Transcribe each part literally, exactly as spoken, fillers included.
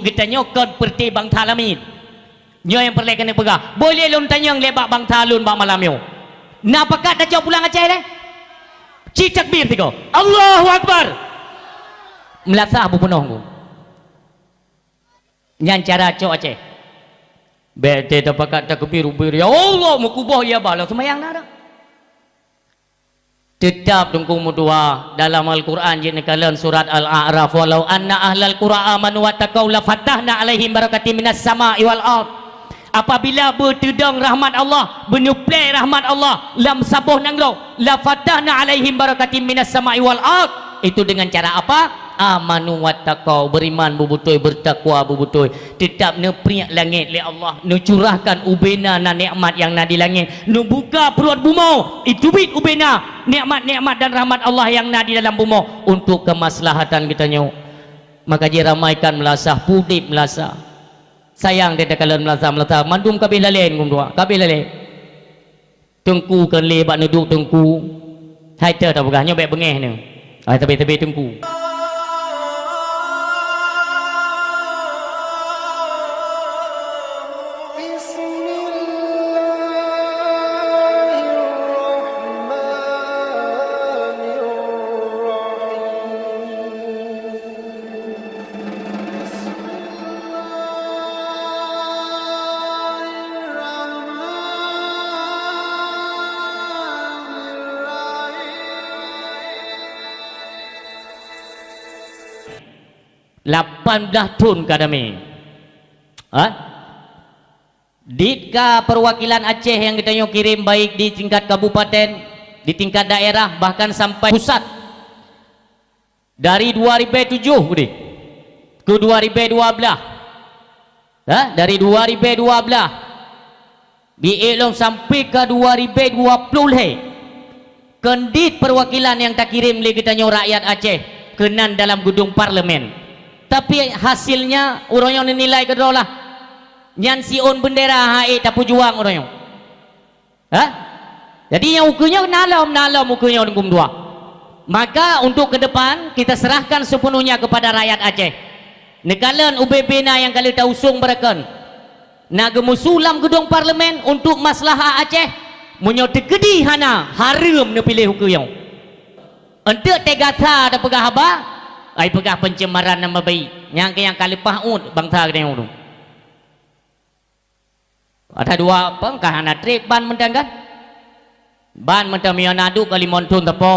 Geutanyoe kon peureuté bansa lamin. Nyoe nyang peureulée keuneuk peugah. Boh lé lôn tanyong lé bak bansa lôn bak malam nyoe. Na pakat tacok pulang Aceh lé? Ci takbir sigoe. Allahu Akbar. Meulasah bupeunoh ngon. Nyan cara cok Aceh. Bék teuh tapakat takbir ubir, "Ya Allah, meukuboh ya bala seumayang na dak." Teutab Teungku meutuah, dalam Al-Quran jeuet neukalon surat Al-A'raf, "Walau anna ahlal qura amanu wattaqau lafatahna 'alaihim barakatim minas sama'i wal ard." Apabila beuteudong rahmat Allah, beuneuplée rahmat Allah lam saboh nanggroe, "Lafatahna 'alaihim barakatim minas sama'i wal ard." Itu dengan cara apa? "Amanu wattaqau", beriman beubeutôi, bertakwa beubeutôi. Teutab neupriek langét lé Allah, neucurahkan ubena na nikmat nyang na di langét, neubuka pruet bumoe, iteubiet ubena nikmat-nikmat dan rahmat Allah nyang na di dalam bumoe untuk kemaslahatan geutanyoe. Maka jiramaikan meulasah, pudeb meulasah. Sayang teuh takalon meulasah-meulasah, mandum ka abéh lalée ngon dua, ka abéh lalée. Teungku kon lé bak neuduek teungku. Hai teuh tapeugah nyoe bék beungéh neuh. Hai teubiet-teubiet teungku. Lapan blaih thon ka damé. Ha? Ditka perwakilan Aceh nyang geutanyoe kirém baik di tingkat kabupaten, di tingkat daerah, bahkan sampai pusat. Dari dua ribée tujoh keudeh keu dua ribée dua blaih. Ha? Dari dua ribée dua blaih. Di ék lom sampai ka dua ribée dua ploh lhée. Kon dit perwakilan nyang takirém lé geutanyoe rakyat Aceh keunan dalam geudong parlemen. Tapi hasilnya uroe nyoe neunilai keudroe lah. Nyan siôn beundera han ék tapeujuang uroe nyoe. Ha? Jadi nyang ukeue nyoe na lom, na lom ukeue nyoe Teungku meutuah. Maka untuk ke depan kita serahkan sepenuhnya kepada rakyat Aceh. Neukalon ubé-bé na nyang ka lheueh tausong beureukon. Na geumusu lam geudong parlemen untuk maslahah Aceh. Meunyoe teukeudi hana, hareuem neupiléh ukeue nyoe. Eunteuk teuga sa tapeugah haba, ai peugah pencemaran nama baik. Nyang keu nyang ka leupah uet bansa geutanyoe tu. Ada dua pengkah hana treb ban mantong kan? Ban mantong meunyoe na duek ka limong thon sapo.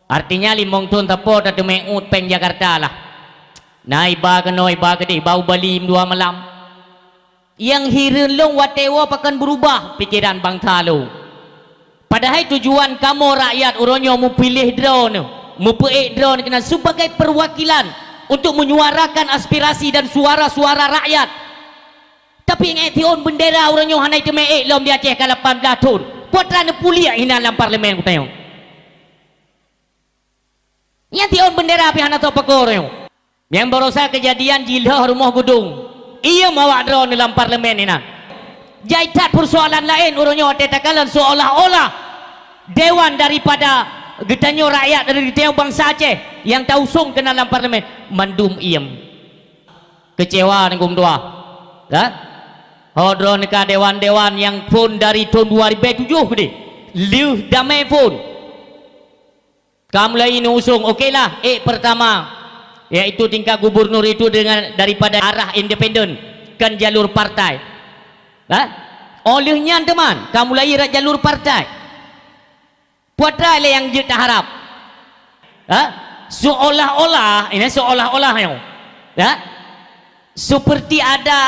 Artinya limong thon sapo tateumé uet péng Jakarta lah. Na iba keunoe, iba keudeh, iba u Bali dua malam. Nyang hireuen lôn watée woe pakon beurubah pikeran bansa lôn. Padahai tujuan kamoe rakyat uroe nyoe mupiléh droeneuh, mupeuék droeneuh keunan sebagai perwakilan untuk menyuarakan aspirasi dan suara-suara rakyat. Tapi ngon siôn beundera uroe nyoe hana teumé ék lom di Aceh ka lapan blaih thon. Peue atra neupuliek inan lam parlemen geutanyoe. Nyan siôn beundera pih hana soe pakon uroe nyoe. Nyang barosa keujadian jilhoh rumoh geudong. Iem awak droeneuh lam parlemen inan. Jai that peusoalan laén uroe nyoe watée takalon seolah-olah dewan daripada geutanyoe rakyat dari geutanyoe bansa Aceh nyang tausong keunan lam parlemen mandum iem. Keucewa Teungku meutuah. Kan? Ho droeneuh ka dewan-dewan nyang phon dari thon dua ribée tujoh keudeh. Lheueh damé phon. Ka mulai neuusong, oke lah, ék pertama, yaitu tingkat gubernur itu dengan daripada arah independen, kon jalur partai. Ha? Óh lheueh nyan teuma, ka mulai rot jalur partai. Peue atra lé nyang jeuet taharab? Ha? Seolah-olah, ini seolah-olah nyoe. Ha? Seperti ada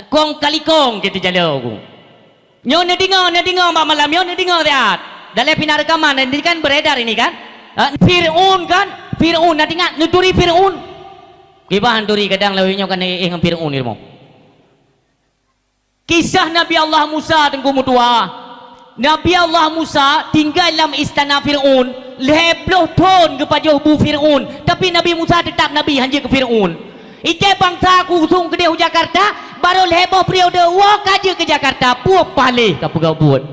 kong kali kong, kata jalo ku. Nyoe neudeungoe, neudeungoe bak malam nyoe, neudeungoe siat. Dalam pina rekaman, ini kan beredar ini kan? Ha? Fir'aun kan? Fir'aun, na teuingat, neuturi Fir'aun? Kiban turi kadang lawét nyoe kan éh ngon Fir'aun di rumoh. Kisah Nabi Allah Musa Teungku meutuah. Nabi Allah Musa tinggai lam istana Fir'aun, lhée ploh thon geupajoh bu Fir'aun, tapi Nabi Musa teutap nabi, hanjeuet keu Fir'aun. Iké bansa ku usong keudeh u Jakarta, barô lhée boh periode woe ka jeuet keu Jakarta, peue paléh ka peugah buet.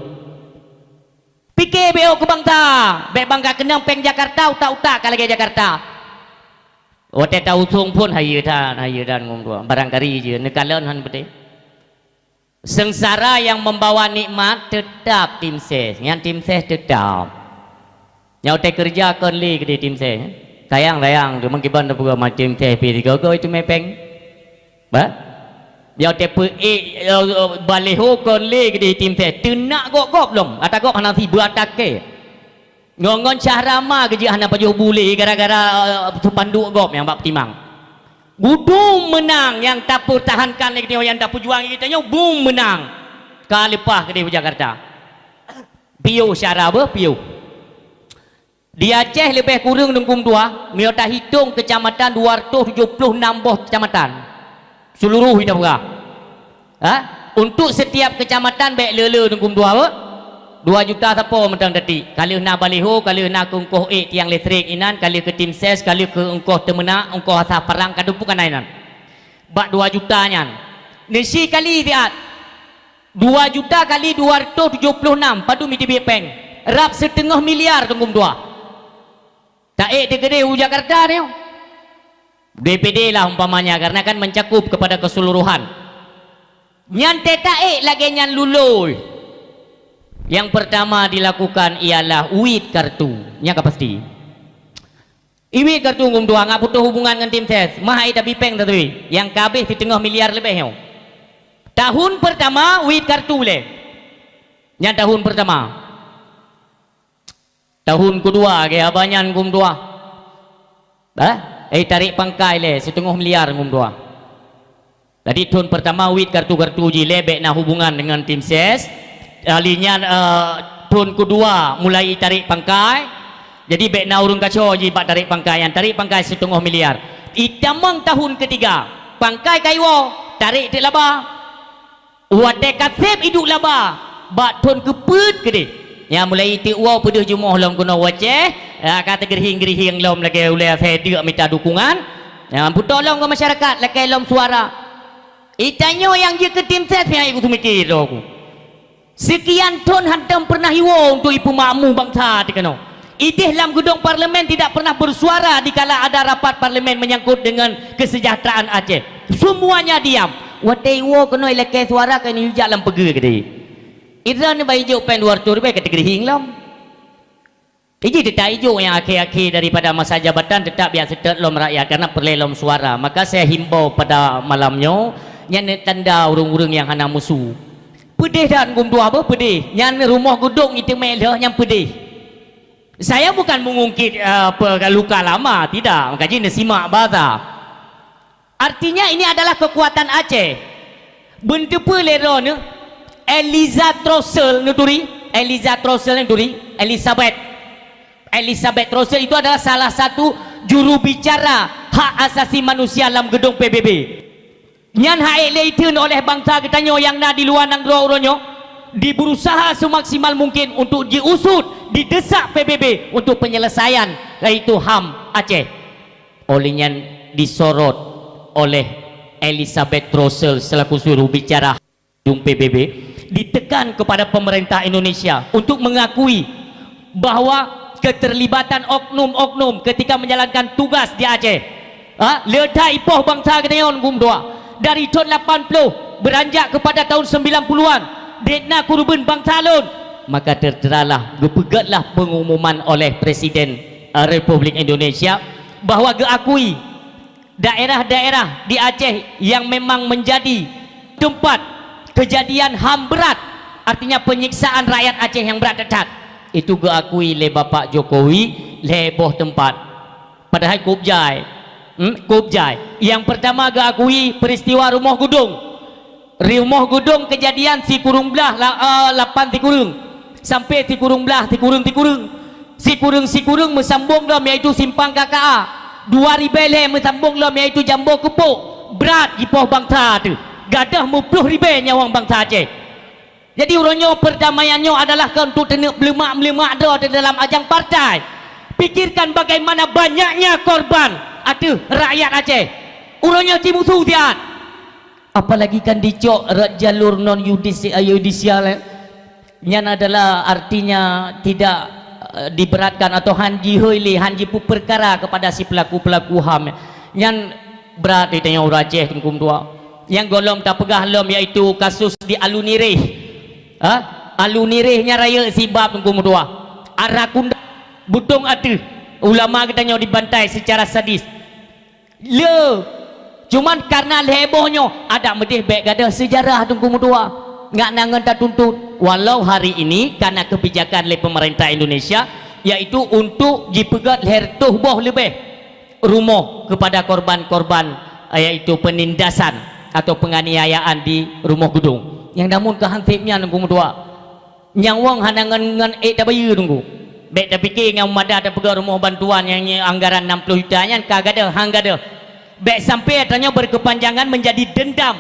Pike bék keu bansa, bék bangga keunong péng Jakarta, utak-utak ka lagée Jakarta. Watée tausong phon hayeue that, hayeue that ngum dua. Barangkali jih neukalon hán beutôi. Seungsara nyang membawa nikmat teutap tim ses, nyan tim ses teutap. Nyoe teukeureuja kon lé keudeh tim ses. Tayang-tayang tu meukiban teupeugah macam tim ses pi tiga go itu mepeng. Ba? Nyoe teupeue eh, eh, baleho kon lé keudeh tim ses. Teunak gop-gop lom. Ata gop hana si beuatakée. Ngon-ngon Syahrama geujak hana pajoh bulée gara-gara eh, tupanduk gop nyang bak peutimang. Gudong meunang nyang tapeutahankan lé geutanyoe, nyang tapeujuang lé geutanyoe, bum meunang. Ka leupah keudeh u Jakarta. Piôh syara beuh, piôh. Di Aceh leubeh kureueng Teungku Meutuah, meunyoe tahitong keucamatan dua ratus tujoh ploh nam boh keucamatan. Seuluruh ita peugah. Ha? Untuk setiap kecamatan bék le-le Teungku Meutuah, beuh? Dua juta sapo mantong teutik. Ka lheueh na baliho, ka lheueh na keu ongkoh ék tiang listrik inan, ka lheueh keu tim ses, ka lheueh keu ongkoh teumeunak, ongkoh asah parang, ka dumpeue kana inan. Bak dua juta nyan. Neusi kali siat. Dua juta kali dua ratus tujoh ploh nam, padum jiteubiet péng? Rab siteungoh miliar Teungku Meutuah. Taék teukeudeh u Jakarta nyoe. D P D lah umpamanya, karena kan mencakup kepada keseluruhan. Nyan teuh taék lagée nyan lulôi. Yang pertama dilakukan ialah uit kartu. Nyan ka pasti. Uit kartu Teungku Meutuah ngat putôh hubungan ngon tim ses. Mah ai tabi péng taturi. Nyang ka habéh siteungoh miliar leubeh nyoe. Tahun pertama uit kartu lé. Nyan tahun pertama. Tahun kedua, lagée haba nyan Teungku Meutuah. Bah? Eh, tarék pangkai lé, siteungoh miliar Teungku Meutuah. Jadi, thon pertama uit kartu-kartu jih lé, bék na hubungan dengan tim ses. Kali nyan, eh, thon kedua mulai tarék pangkai. Jadi, bék na ureuëng kaco jih bak tarék pangkai nyan. Tarék pangkai siteungoh miliar. Itamong tahun ketiga, pangkai ka iwoe, tarék teuk laba. Watée ka seb iduek laba, bak thon keupeuet keudeh. Nyan mulai iteuk woe peudeuh jumoh lom keunoe u Aceh, ya, ka teugeurihing-geurihing lom lagée ulée asée deuk mita dukungan. Nyan putôh lom keu masyarakat lakée lom suara. Itanyoe nyang jeuet keu tim ses nyang ikuseumiké droe ku. Seukian thon hántom peureunah iwoe untuk ipeumakmu bansa teuh keunoe. Ideh lam geudong parlemen tidak pernah bersuara dikala ada rapat parlemen menyangkut dengan kesejahteraan Aceh. Semuanya diam. Watée iwoe keunoe ilakée suara keu neujak lam peugeuh keudeh. Idroeneuh bah ijok péng dua ratus ribée ka teugeurihing lom. Iji teutap ijok nyang akhé-akhé daripada masa jabatan teutap biak seutôt lom rakyat karena peureulée lom suara. Maka saya himbau pada malam nyoe, nyan tanda ureuëng-ureuëng nyang hana musu. Peudeh that Teungku Meutuah beuh peudeh. Nyan rumoh geudong iteumé lheueh nyan peudeh. Saya bukan mengungkit, eh, apa, luka lama, tidak. Maka jih neusimak basa. Artinya ini adalah kekuatan Aceh. Beunteupeu lé droeneuh, Eliza Trussel neuturi, Eliza Trussel neuturi, Elizabeth. Elizabeth Trussel itu adalah salah satu juru bicara hak asasi manusia lam geudong P B B. Nyan han ék lé itheun oleh bansa geutanyoe nyang na di luwa nanggroe uroe nyoe, dibeurusaha seumaksimal mungkin untuk jiusut, didesak P B B untuk penyelesaian, yaitu HAM Aceh. Oleh nyan disorot oleh Elizabeth Trussel selaku juru bicara P B B, ditekan kepada pemerintah Indonesia untuk mengakui bahwa keterlibatan oknum-oknum ketika menjalankan tugas di Aceh, ha, le that ipoh bansa geutanyoe Teungku Meutuah. Dari thon lapan ploh beranjak kepada tahun sembilan puluhan, dek na keureubeuen bansa lôn. Maka terteralah, geupeugötlah pengumuman oleh Presiden, eh, Republik Indonesia bahwa geuakui daerah-daerah di Aceh yang memang menjadi tempat kejadian HAM berat, artinya penyiksaan rakyat Aceh yang berat that-that, itu geuakui lé Bapak Jokowi lhée boh teumpat. Padahai kôb jai, hmm, kôb jai. Yang pertama geuakui peristiwa Rumoh Geudong. Rumoh Geudong kejadian sikureueng blaih la-, eh, lapan sikureueng sampai sikureueng blaih sikureueng-sikureueng. Sikureueng-sikureueng meusambong lom, yaitu Simpang K K A. Dua ribée lhée meusambong lom, yaitu Jambo Keupok. Brat jipoh bansa teuh. Gadôh meuploh ribée nyawöng bansa Aceh. Jadi, uroe nyoe perdamaian nyoe adalah keu untuk teuneuk meuleumak-meuleumak droe teuh dalam ajang partai. Pikirkan bagaimana banyaknya korban ateueh rakyat Aceh. Uroe nyoe ci musu siat. Apalagi kan dicok rot jalur non yudisi-, eh, yudisial, eh. Nyan adalah artinya tidak, eh, diberatkan atau han jihôi lé, han jipeupeukara kepada si pelaku-pelaku HAM. Nyan brat di tanyoe ureuëng Aceh, Teungku Meutuah. Nyang gohlom tapeugah lom, yaitu kasus di Alun Nireh. Ha? Alun Nireh nyan rayeuk sibab, Teungku Meutuah. Ara kunda, butong ateueh, ulama geutanyoe dibantai secara sadis. Le, cuman karena lhée boh nyoe, adak meudeh bék gadôh seujarah, Teungku Meutuah. Ngat na ngon tatuntut. Walau hari ini karena kebijakan lé pemerintah Indonesia, yaitu untuk jipeugét lhée reutôh boh leubeh rumoh kepada korban-korban, yaitu penindasan atau penganiayaan di Rumoh Geudong. Nyang namun keu hanseb nyan, Teungku Meutuah. Nyang wong hana ngon, ngon ék tabayeue, Teungku. Bék tapike ngon mada tapeugah rumoh bantuan nyang, nyang anggaran enam puluh juta nyan ka gadôh, han gadôh. Bék sampai tanyoe berkepanjangan menjadi dendam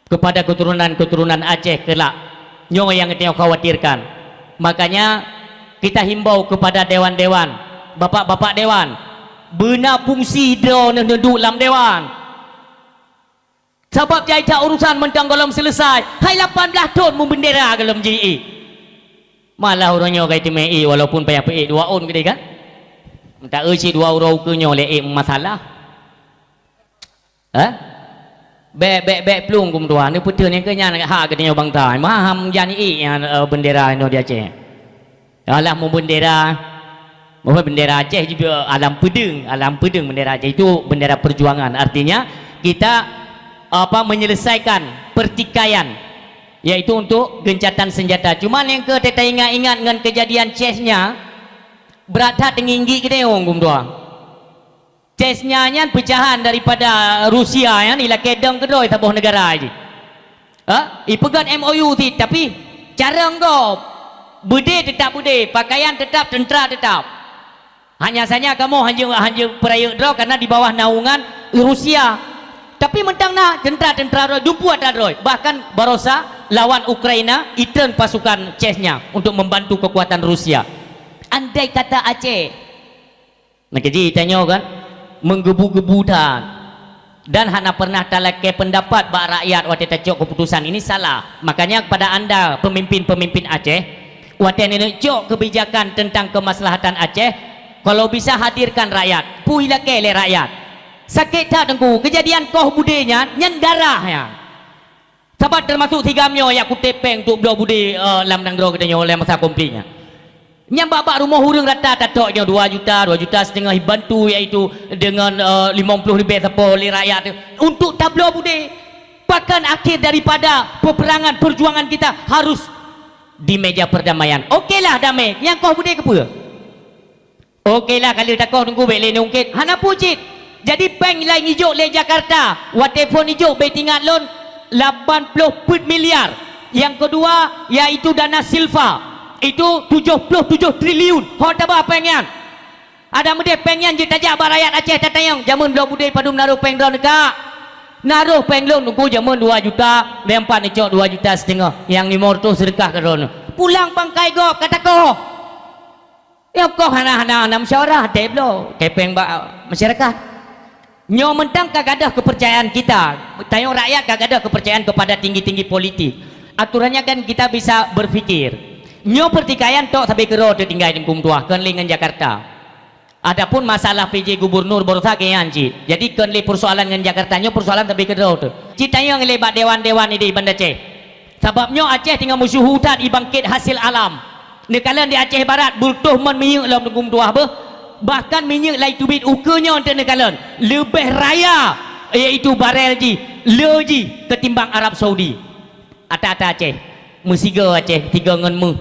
kepada keturunan-keturunan Aceh kelak. Nyoe nyang tanyoe khawatirkan. Makanya, kita himbau kepada dewan-dewan, bapak-bapak dewan, beuna fungsi droeneuh neuduek lam dewan. Sabab jai that urusan mantong gohlom selesai, hai lapan blaih thon meubendera gohlom ji-ék. Malah uroe nyoe ka teumé ék, walaupun payah peuék dua ôn keudéh kan? Meuta eu cit dua uroe ukeue nyoe lé ék masalah. Hah? Bék, bék, bék plueng, Teungku Meutuah. Neupeuteuh nyang keu nyan hak geutanyoe bansa. Maham jan ék nyan, eh, bendera inoe di Aceh. Alah, meubendera, meubendera Aceh jibeuet alam peudeueng, alam peudeueng bendera Aceh itu bendera perjuangan. Artinya, kita, apa, menyelesaikan pertikaian, yaitu untuk gencatan senjata. Cuma nyang keu taingat-ingat ngon kejadian Chechnya, brat that teunginggi keudéh, Teungku Meutuah. Chechnya nyan peucahan daripada Rusia nyan ilakée dong keudroe saboh neugara jih. Ha? Ipeugét M O U cit, tapi carông gob. Beudé teutap beudé, pakaian teutap, teuntra teutap. Hanya saja kamoe hanjeuet, hanjeuet peurayeuk droe karena di bawah naungan Rusia. Tapi mantong na teuntra-teuntra droe, dumpeue atra droe. Bahkan barosa lawan Ukraina, itreun pasukan Chechnya untuk membantu kekuatan Rusia. Andai kata Aceh, Nah, keji tanyoe kan, menggebu-gebu that. Dan hana pernah talakée pendapat bak rakyat watée tacok keputusan ini salah. Makanya kepada anda pemimpin-pemimpin Aceh, watée neuneuk cok kebijakan tentang kemaslahatan Aceh, kalau bisa hadirkan rakyat, pui lakée lé rakyat. Sakét that Teungku, kejadian koh budé nyan, nyan darah nyan. Saban teumasuk si GAM nyoe nyang kutem péng untuk bloe budé, eh, lam nanggroe geutanyoe lam masa konflik nyan. Nyang bak-bak rumoh ureuëng rata tatok nyoe dua juta, dua juta setengah bantu, yaitu dengan, eh, limong ploh leubeh sapo lé rakyat tu untuk tabloe budé. Bahkan akhir daripada peperangan, perjuangan kita harus di meja perdamaian. Okelah damai, nyang koh budé keupeue? Okelah, ka lheueh takoh Teungku bék lé neungkét. Hana peue cit. Jadi péng ilai ijok lé Jakarta, watée phon ijok bék teuingat lôn, lapan ploh peuet miliar. Nyang keudua, yaitu dana silfa, itu tujoh ploh tujoh triliun. Ho taba péng nyan. Adak meudeh péng nyan jeuet tajak bak rakyat Aceh tatanyong, jameun bloe budé padum naroh péng droeneuh ka? Naroh péng lôn Teungku jameun dua juta, nyang pat neucok dua juta setengah, nyang limong reutôh seudeukah keu droeneuh. Pulang bangkai gob ka takoh. Nyoe koh hana, hana, hana musyawarah, até bloe, kepeng bak masyarakat. Nyoe mantong ka gadôh kepercayaan kita, tanyoe rakyat ka gadôh kepercayaan kepada tinggi-tinggi politik. Aturannya kan kita bisa berpikir. Nyoe pertikaian tok sabe keudroe teutinggai Teungku Meutuah, kon lé ngon Jakarta. Adapun masalah P J gubernur barosa keu nyan cit. Jadi kon lé persoalan ngon Jakarta, nyoe persoalan sabe keudroe teuh. Cit tanyoe ngon lé bak dewan-dewan idéh Banda Aceh. Sabab nyoe Aceh teungoh meusyeuhu that jibangkét hasil alam. Neukalon di Aceh Barat, beureutôh mon minyeuk lom Teungku Meutuah beuh. Bahkan minyeuk lai teubiet ukeue nyoe enteuk neukalon. Leubeh raya, yaitu barel jih, le jih ketimbang Arab Saudi. Ata-ata Aceh. Meusigoe Aceh, sigoe ngon méuh.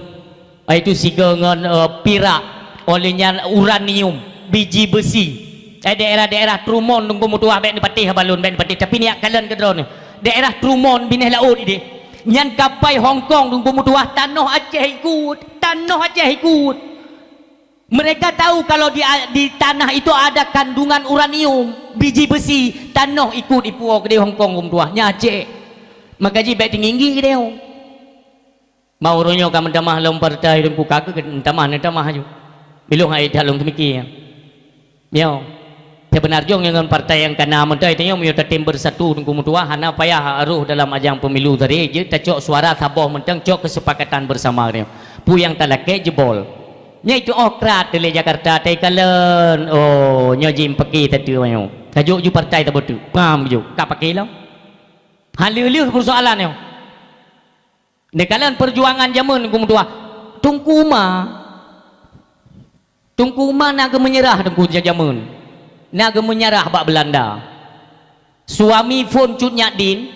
Yaitu sigoe ngon, eh, pirak. Óh lheueh nyan uranium, biji beusi. Eh, daerah-daerah Trumun Teungku Meutuah bék neupatéh haba lôn, bék neupatéh. Tapi neujak kalon keudroe nyoe. Daerah Trumun, binéh laôt idéh. Nyan kapai Hong Kong Teungku Meutuah, tanoh Aceh ikot, tanoh Aceh ikot. Mereka tahu kalau di, di tanah itu ada kandungan uranium, biji besi, tanoh ikot ipuwoe keudéh Hong Kong Teungku Meutuah. Nyan Aceh. Maka jih bék teunginggi keudéh. Mau uroe nyoe ka meutamah lom partai Teungku, ka keuh meutamah, neutamah aju. Bilong hai that lôn teumiki. Nyoe. Seubeuna jih ngon partai nyang kana meutai tanyoe meunyoe tatem bersatu Teungku Meutuah hana payah rôh dalam ajang pemilu tadi, jeuet tacok suara saboh mantong cok kesepakatan bersama nyoe. Peue nyang talakée jebol. Nyoe itu oh krat lé Jakarta tai kalon. Oh, nyoe jih paki tatu nyoe. Tajok ju partai taboh teuk. Paham ju. Ka pakai lom. Hana lheueh-lheueh peusoalan nyoe. Neukalon peujuangan jameun Teungku meutuah. Teungku Uma. Teungku Uma na geumeunyeurah Teungku jameun. Na geumeunyeurah bak Beulanda. Suami phon Cut Nyak Din,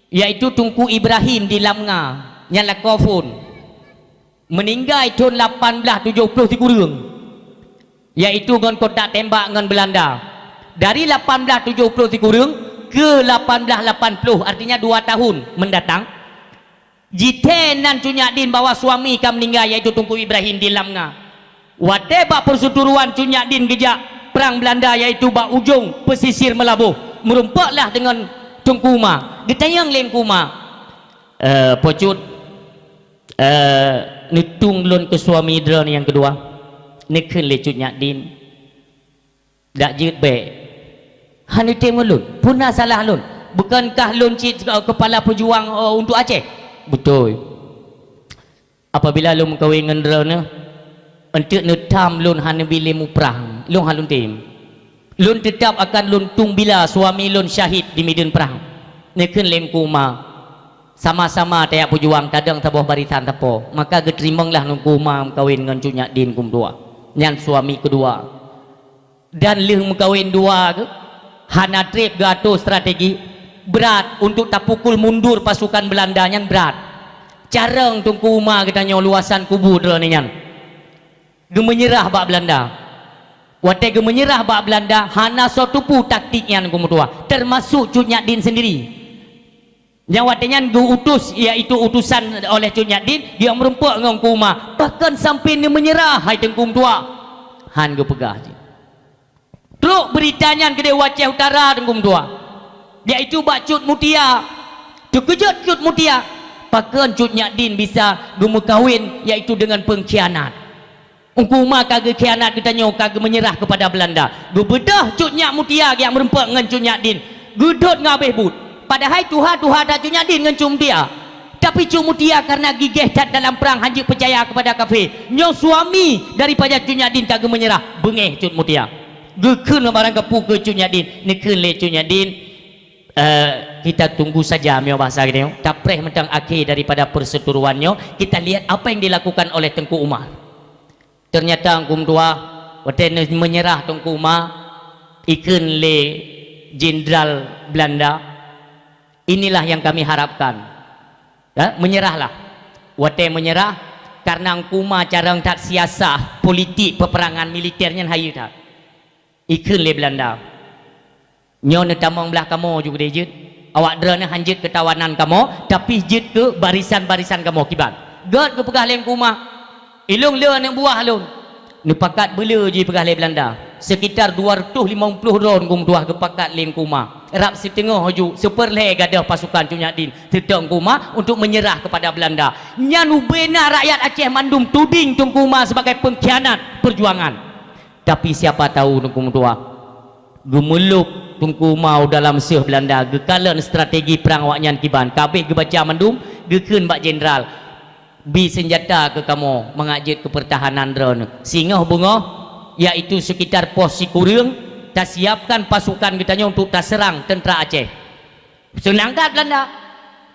yaitu Teungku Ibrahim di Lamnga, nyan lakoe phon. Meuninggai thon lapan blaih tujoh ploh sikureueng, yaitu ngon kontak tembak ngon Beulanda. Dari lapan blaih tujoh ploh sikureueng ke lapan blaih lapan ploh, artinya dua tahun mendatang, jithèe nan Cut Nyak Din bahwa suami ka meuninggai, yaitu Teungku Ibrahim di Lamnga. Watèe bak perseuturuan Cut Nyak Din geujak prang Beulanda, yaitu bak ujong pesisir Meulaboh, meurumpok lah deungon Teungku Uma. Geutanyong lé Teungku Uma, "Eh, Po Cut, eh, neutueng lôn keu suami droeneuh nyang keudua?" Neukheun lé Cut Nyak Din, "Dak jeuet bèk. Hana neutem ngon lôn. Peue na salah lôn? Bukankah lôn cit, eh, keupala peujuang, eh, untuk Aceh?" "Beutôi. Apabila lôn meukawen ngon droeneuh, eunteuk neutam lôn hana bi lé muprang, lôn hana lôn tem. Lôn teutab akan lôn tueng bila suami lôn syahid di mideuen prang." Neukheun lé Teungku Uma, "Sama-sama tajak peujuang, tadong saboh barisan sapo." Maka geuteurimong lah Teungku Uma meukawen ngon Cut Nyak Din Teungku meutuah. Nyan suami keudua. Dan lheueh meukawen dua geuh, hana trép geuatoe strategi, brat untuk tapukul mundur pasukan Beulanda nyan brat. Carông Teungku Uma geutanyoe luwasan kubu droeneuh nyan. Geumeunyeurah bak Beulanda. Watèe geumeunyeurah bak Beulanda, hana soe teupeu taktik nyan Teungku meutuah, teumasok Cut Nyak Din seundiri. Nyang watèe nyan geu-utus, yaitu utusan oleh Cut Nyak Din, geujak meurumpok ngon Teungku Uma. Bahkan sampai neumeunyeurah hai Teungku meutuah. Han geupeugah jih. Trok beurita nyan keudeh u Aceh Utara Teungku meutuah, yaitu bak Cut Mutia. Teukeujot Cut Mutia, pakon Cut Nyak Din bisa geumeukawen, yaitu deungon peungkhianat. Teungku Uma ka geukhianat geutanyoe, ka geumeunyeurah keupada Beulanda. Geubeudôh Cut Nyak Mutia geujak meurumpok ngon Cut Nyak Din. Geudôt ngon abéh buet. Padahai tuha-tuha that Cut Nyak Din ngon Cut Mutia. Tapi Cut Mutia kareuna gigéh that dalam prang, han jeuet peucaya keupada kafé. Nyoe suami daripada Cut Nyak Din ka geumeunyeurah, beungéh Cut Mutia. Geukheun barang geupeu keu Cut Nyak Din, neukheun lé Cut Nyak Din, eh, "Kita tunggu saja," meunyoe bahasa geutanyoe, "tapreh mantong akhé daripada perseuturuan nyoe, kita lihat apa yang dilakukan oleh Teungku Umar." Teunyata Teungku meutuah, watèe neumeunyeurah Teungku Uma, ikheun lé jenderal Beulanda, "Inilah yang kami harapkan." Ya, meunyeurahlah. Watèe meunyeurah, kareuna Teungku Uma carông that siasah politik peperangan militer nyan hayeue that. Ikheun lé Beulanda, "Nyoe neutamong blah kamoe ju keudeh jeuet. Awak droeneuh han jeuet keu tawanan kamoe, tapi jeuet keu barisan-barisan kamoe kiban." Gèt geupeugah lé Teungku Uma, "Ilôn le aneuk buah lôn." Neupakat beuleu jipeugah lé Beulanda. Sekitar dua ratus lima puluh droe Teungku meutuah geupakat lé Teungku Uma. Rab siteungoh ju, seupeurlhèe gadôh pasukan Cut Nyak Din. Seutôt Teungku Uma untuk meunyeurah keupada Beulanda. Nyan ubé na rakyat Aceh mandum tuding Teungku Uma sebagai peungkhianat peujuangan. Tapi siapa tahu Teungku meutuah, geumeulôb Teungku Uma u dalam seuh Beulanda, geukalon strategi prang awaknyan kiban. Ka abéh geubaca mandum, geukheun bak jenderal, "Bi seunjata keu kamoe mangat jeuet keu peurtahanan droeneuh. Singoh beungoh, yaitu sekitar poh sikureueng, tasiapkan pasukan geutanyoe untuk taseurang teuntra Aceh." Seunang that Beulanda.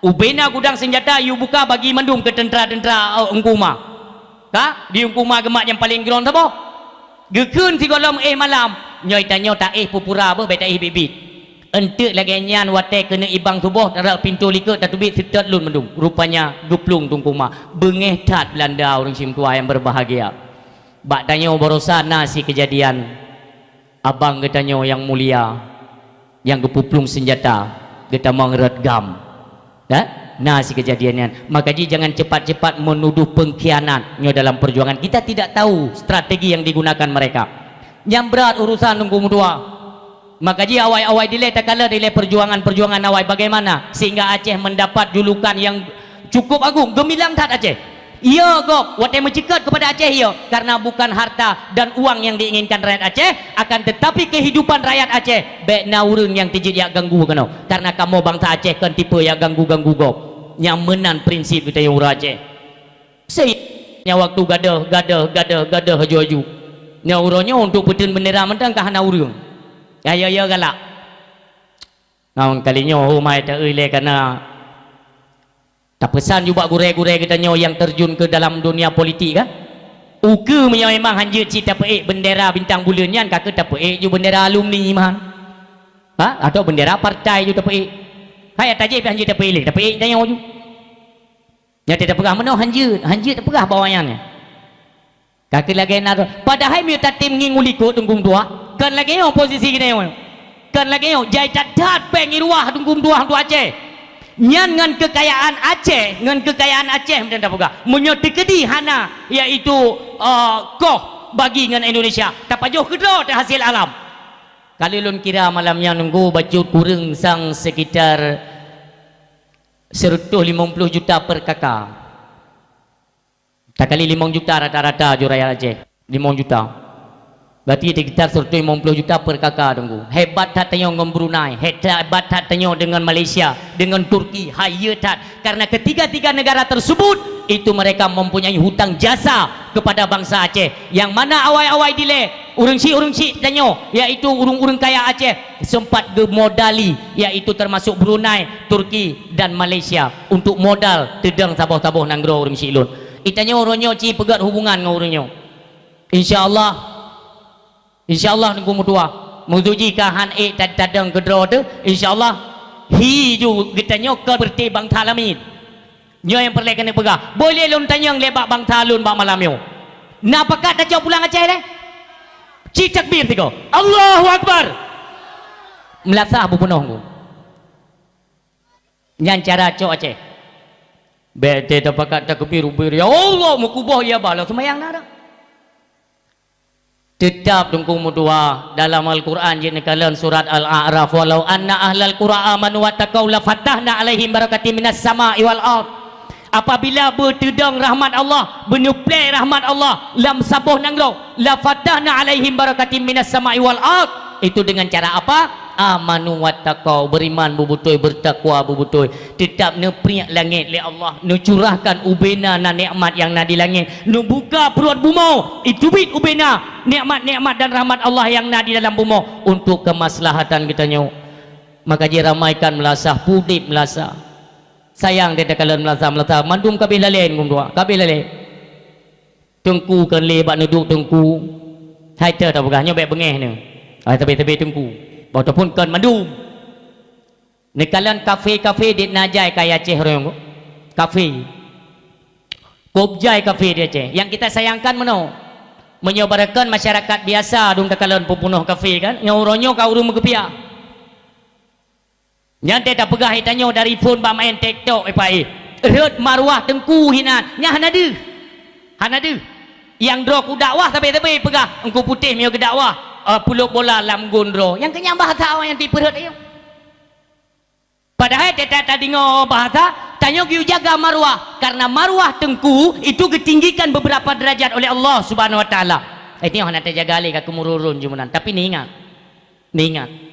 Ubé na gudang seunjata, yue buka bagi mandum keu teuntra-teuntra, eh, Teungku Uma. Ka, di Teungku Uma geumat nyang paleng keudroe saboh. Geukheun sigohlom éh malam, "Nyoe tanyoe taéh peue-peue pura beuh, bèk taéh biet-biet." Eunteuk lagèe nyan watèe keuneuk ibang suboh, tarok pintoe likôt tateubiet, seutôt lôn mandum. Rupanya geuplueng Teungku Uma. Beungéh that Beulanda, ureueng syedara nyang berbahagia. Bak tanyoe baroesa na sikeujadian. Abang geutanyoe nyang mulia, nyang geupeuplueng seunjata, geutamong rot gam. Ya? Na sikeujadian nyan. Maka jih jangan cepat-cepat menuduh pengkhianat nyoe dalam perjuangan. Kita tidak tahu strategi yang digunakan mereka. Nyang brat urusan Teungku meutuah. Maka jih awai-awai dilèe takalon dilèe perjuangan-perjuangan awai bagaimana sehingga Aceh mendapat julukan yang cukup agung, geumilang that Aceh. Iya gob, watèe meuceukeut keupada Aceh, iya, karena bukan harta dan uang yang diinginkan rakyat Aceh, akan tetapi kehidupan rakyat Aceh, bèk na ureueng nyang teujeuet jak ganggu keunoe, karena kamoe bansa Aceh kon tipe jak ganggu-ganggu gob. Nyang meunan prinsip geutanyoe ureueng Aceh. Sehingga waktu gadôh, gadôh, gadôh, gadôh aju-aju. Nyoe uroe nyoe untuk peuteun bendera mantong ka hana ureueng. Ya, ya, ya, galak. Ngon kali nyoe, ho mai ta-eu lé kana tapeusan ju bak gurée-gurée geutanyoe nyang terjun ke dalam dunia politik, kan? Ukeue meunyoe memang hanjeuet cit tapeuék bendera bintang buleuen nyan, ka keuh tapeuék ju bendera alumni meuhan. Ha? Atau bendera partai ju tapeuék. Hai, ata jih pih hanjeuet tapeuék lé, tapeuék tanyoe ju. Nyan teupeugah meunoe hanjeuet, hanjeuet teupeugah bak awaknyan nyan. Ka keuh lagée na, padahai meunyoe tatem ngieng u likot Teungku meutuah, kon lagée nyoe posisi geutanyoe. Kon lagée nyoe, jai that-that péng i ruwah Teungku meutuah, Teungku Aceh. Nyan ngon keukayaan Aceh, ngon keukayaan Aceh meunan tapeugah. Meunyoe teukeudi hana, yaitu, eh, koh bagi ngon Indonesia, tapajoh keudroe teuh hasil alam. Ka lheueh lôn kira malam nyan Teungku bacut kureueng sang sekitar seratus limong puluh juta per K K. Takali limong juta rata-rata ju rakyat Aceh. Limong juta. Berarti sekitar seratus limong puluh juta per K K, Teungku. Hebat that tanyoe ngon Brunei, hebat that tanyoe dengan Malaysia, dengan Turki, hai, ye that. Karena ketiga-tiga negara tersebut, itu mereka mempunyai hutang jasa kepada bangsa Aceh. Yang mana awai-awai dilée, ureuëng syiek-ureuëng syiek tanyoe, yaitu ureuëng-ureuëng kaya Aceh, sempat geumodali, yaitu termasuk Brunei, Turki, dan Malaysia untuk modal teudong saboh-saboh nanggroe ureuëng syiek lôn. Geutanyoe uroe nyoe ci peugét hubungan ngon ureuëng nyoe. Insya Allah, insya Allah Teungku meutuah. Meunyoe jih ka han ék ta-, tadong keudroe teuh, insya Allah hi ju geutanyoe kon seperti bangsa lamin. Nyoe nyang peureulée keuneuk peugah. Boh lé lôn tanyong lé bak bangsa lôn bak malam nyoe. Na pakat tacok pulang Aceh lé? Ci takbir tiga. Allahu Akbar. Meulasah beupunoh Teungku. Nyan cara cok Aceh. Bék teuh tapakat takbir ubé, ya Allah, meukuboh ya bala seumayang na dak. Teutab Teungku meutuah, dalam Al-Qur'an jeuet neukalon surat Al-A'raf, "Walau anna ahlal qura amanu wattaqau lafatahna 'alaihim barakatim minas sama'i wal ard." Apabila beuteudong rahmat Allah, beuneuplée rahmat Allah lam saboh nanggroe, "lafatahna 'alaihim barakatim minas sama'i wal ard." Itu dengan cara apa? "Amanu wattaqau", beriman beubeutôi, bertakwa beubeutôi. Teutab neupriek langét lé Allah, neucurahkan ubena na nikmat nyang na di langét, neubuka pruet bumoe, iteubiet ubena nikmat-nikmat dan rahmat Allah nyang na di dalam bumoe untuk kemaslahatan geutanyoe. Maka jiramaikan meulasah, pudeb meulasah. Sayang teuh takalon meulasah-meulasah, mandum ka abéh lalée Teungku meutuah, ka abéh lalée. Teungku kon lé bak neuduek Teungku. Hai teuh tapeugah nyoe bék beungéh neuh. Hai, tabe-tabe Teungku. Ataupun kon mandum. Neukalon kafe-kafe di na jai kaya Aceh ureuëng. Kafe. Kop jai kafe di Aceh. Nyang kita sayangkan meunoe. Meunyoe barokon masyarakat biasa dum takalon peupunoh kafe kan, nyang uroe nyoe ka ureuëng meukeupiah. Nyan teuh tapeugah geutanyoe dari phon bak maén TikTok, eh, Pak, eh. Rhot maruah Teungku hinan. Nyan hana deuh. Hana deuh. Nyang droe kudakwah sabe-sabe peugah, Teungku Putéh meunyoe geudakwah, eh, pulop bola lam gon droe. Nyang keu nyan bahasa awak nyang tipeurhot ayong. Padahai teutab tadeungoe bahasa, tanyoe geuyue jaga maruah. Karena maruah Teungku itu geutinggikan beberapa derajat oleh Allah Subhanahu Wa Taala. Eh, nyoe hana tajaga lé ka keumururun ju meunan. Tapi neuingat. Neuingat.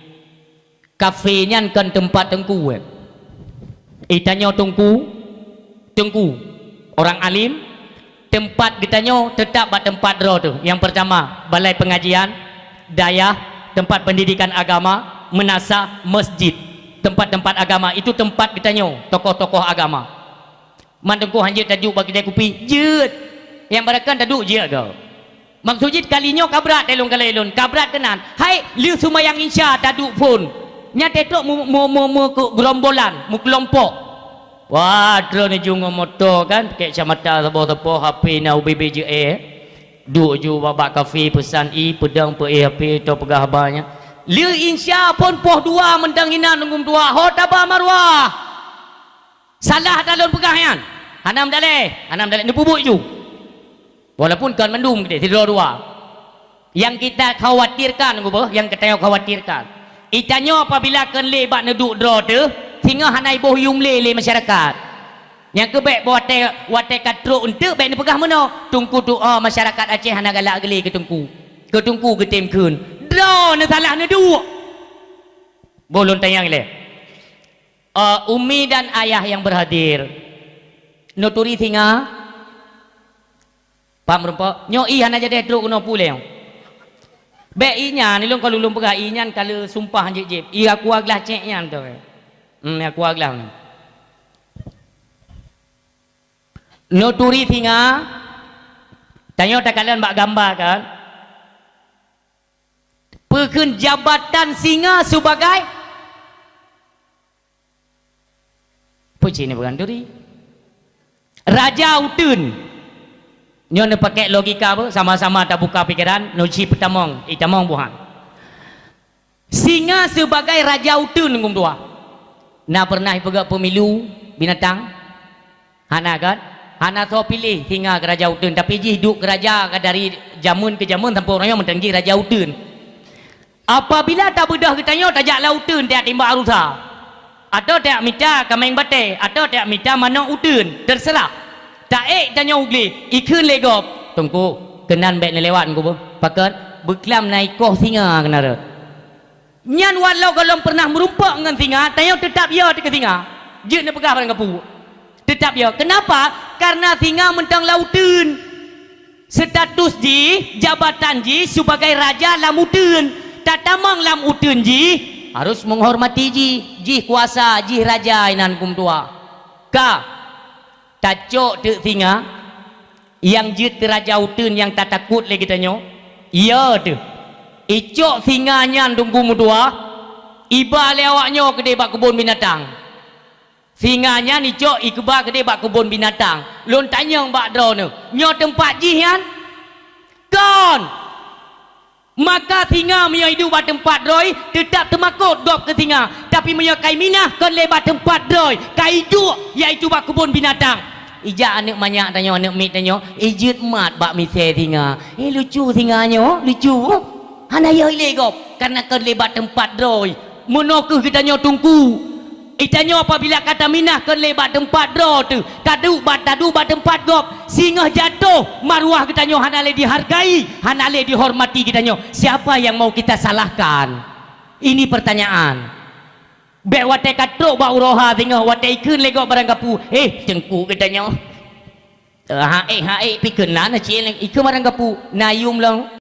Kafe nyan kon teumpat Teungku, eh. Geutanyoe Teungku, Teungku, orang alim, teumpat geutanyoe teutab bak teumpat droe teuh. Nyang peurtama, balai pengajian, dayah, tempat pendidikan agama, meunasah, masjid, tempat-tempat agama, itu tempat geutanyoe, tokoh-tokoh agama. Man Teungku hanjeuet taduek bak keudai kupi, jeuet. Nyang barokon taduek jeuet goe. Maksud jih kali nyoe ka brat lé lôn, ka lheueh lôn, ka brat keunan. Hai, lheueh seumayang Isya taduek phon. Nyan teuh trok mu-, mu-, mu-, mu-, keu gerombolan, meukelompok. Wah, trok neujung ngon moto kan, pakai kacamata saboh-saboh, H P na ubé-bé jeuet, eh. Duek ju bak kafe peusan ie, peudong peuéh H P, atau peugah haba nyan. Lheueh Isya phon poh dua mantong inan Teungku meutuah, ho taba maruah. Salah ata lôn peugah nyan. Hana meudaleh, hana meudaleh, neupeubuet ju. Walaupun kon mandum keudeh, sidroe dua. Nyang kita khawatirkan, Teungku, nyang geutanyoe khawatirkan. Geutanyoe apabila kon lé bak neuduek droe teuh, singoh hana iboh yum lé lé masyarakat. Nyang keuh bék watée, watée ka trok eunteuk bék neupeugah meunoe, Teungku tuoe masyarakat Aceh hana galak geulé keu Teungku. Keu Teungku geutem kheun. Droe neusalah neuduek. Boh lôn tanyong ilée. Eh, umi dan ayah yang berhadir. Nuturi singa. Paham rumpok? Nyoe ie hana jadi trok keunoe puléh. Bék ié nyan, ilôn ka lôn peugah, ié nyan ka lheueh sumpah jép-jép. Ié aqua glass cék nyan tu. Hmm, aqua glass. Neuturi singa, tanyoe takalon bak gamba kan. Peukheun jabatan singa sibagai Peue cit neupeugah neuturi? Raja uteuen. Nyoe neupakék logika beuh, sama-sama tabuka pikeran, neuci peutamong, itamong buhan. Singa sibagai raja uteuen, Teungku meutuah. Na peureunah ipeugah pemilu binatang? Hana kan? Hana soe piléh singa keu raja uteuen, tapi jih duek keu raja ka dari jameun keu jameun sampoe uroe nyoe mantong jih raja uteuen. Apabila tabeudôh geutanyoe tajak lam uteuen tajak timbak rusa, atawa tajak mita kaméng batée, atawa tajak mita manok uteuen, teuseurah. Taék tanyoe u glé, ikheun lé gob, "Teungku, keunan bék neulewat Teungku beuh. Pakon? Beuklam na ikoh singa keunan rot." Nyan walau gohlom peureunah meurumpok ngon singa, tanyoe teutab yo teuh keu singa. Jeuet neupeugah barang gapu. Teutab yo. Keunapa? Kareuna singa mantong lam uteuen. Status jih, jabatan jih sibagai raja lam uteuen. Tatamong lam uteuen jih, harôh meuhormati jih. Jih kuasa, jih raja inan Teungku meutuah. Ka tacok teuk singa nyang jeuet keu raja uteuen nyang tatakot lé geutanyoe? Yo teuh. Icok singa nyan Teungku meutuah, iba lé awaknyoe keudeh bak keubon binatang. Singa nyan icok ikeuba keudeh bak keubon binatang. Lôn tanyong bak droeneuh, nyoe teumpat jih nyan? Kon! Maka singa meunyoe iduek bak teumpat droe, teutab teumakot gob keu singa. Tapi meunyoe ka iminah kon lé bak teumpat droe, ka iduek, yaitu bak keubon binatang. Ijak aneuëk manyak tanyoe, aneuëk miet tanyoe, ijeuet mat bak misée singa. Eh, lucu singa nyoe, lucu. Hana yo ilé gob, kareuna kon lé bak teumpat droe. Meunoe kheueh geutanyoe Teungku. Geutanyoe apabila ka taminah kon lé bak teumpat droe teuh, ka duek bak, taduek bak teumpat gob, singoh jatoh, maruah geutanyoe hana lé dihargai, hana lé dihormati geutanyoe. Siapa yang mau kita salahkan? Ini pertanyaan. Bék watée ka trok bak uroe ha singoh, watée ikheun lé gob barang gapu, "Eh, teungku geutanyoe." Eh, ha ék, ha ék, pi keunan na cit ikheun barang gapu, na yum lom.